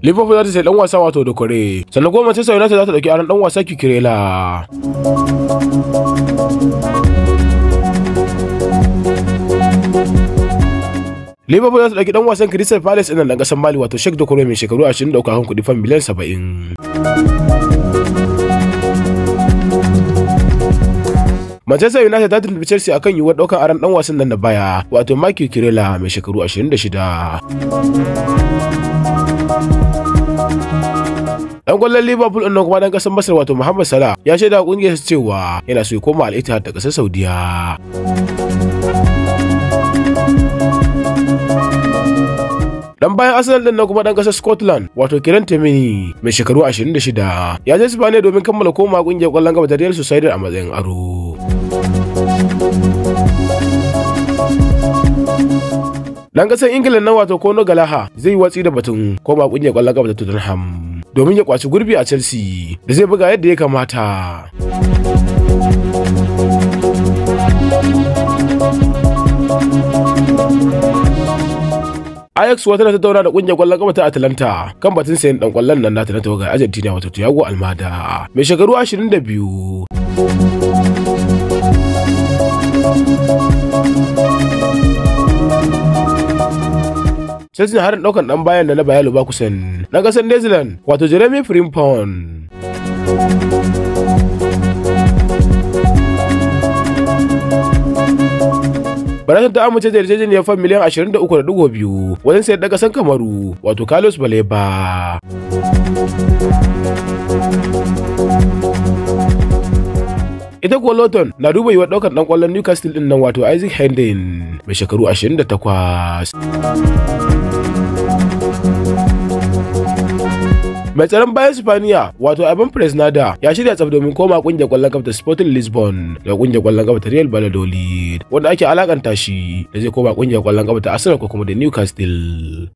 Liverpool za ta sayi dan wasa wato Doucouré, sannan kuma Manchester United za ta dauki aron dan wasa Cucurella. Liverpool za ta dauki dan wasan Crystal Palace ɗin dan kasar Mali wato Cheikh Doucouré mai shekaru 23 kan kuɗi fan miliyan 70. Manchester United ta tuntubi Chelsea akan yiwuwar ɗaukar aron dan wasan nan na baya wato Marc Cucurella mai shekaru 26. Dan kwallon Liverpool ɗin kuma dan kasar Masar wato Mohamed Salah ya shaida wa kungiyar cewa yana so ya koma Al Ittihad da kasar Saudiya. Dan bayan Arsenal din nan kuma dan kasar Scotland wato Kieran Tierney mai shekaru 26 ya je Spain domin kammala koma kungiyar kwallon kafa ta Real Sociedad a matsayin aro. Dan kasar Ingila nan wato Conor Gallagher zai watsi da batun koma kungiyar kwallon kafa ta Tottenham domin ya kwaci gurbi a Chelsea da zai buga yadda ya kamata. Ajax wata na tattauna da kungiyar kwallon kafa ta Atalanta kan batun sayan dan kwallon nan nata na tawagar Argentina wato Thiago Almada mai shekaru 22. Chelsea na harin daukan dan bayan da na Bayer Leverkusen na kasar New Zealand wato Jeremy Frimpong. Brighton ta amince da yarjejeniyar fan miliyan 23.2 wajen sayar da kasan Kamaru wato Carlos Baleba. Ita kuwa Luton na duba yiwuwar ɗaukar ɗan ƙwallon Newcastle ɗin nan wato Isaac Hayden mai shekaru 28. Mai tsaron bayan Spaniya wato Ivan Fresneda ya shirya tsaf domin koma kungiyar kwallon kafa ta Sporting Lisbon da kungiyar kwallon kafa ta Real Valladolid wanda ake alakanta shi da zai koma kungiyar kwallon kafa ta Arsenal ko kuma da Newcastle.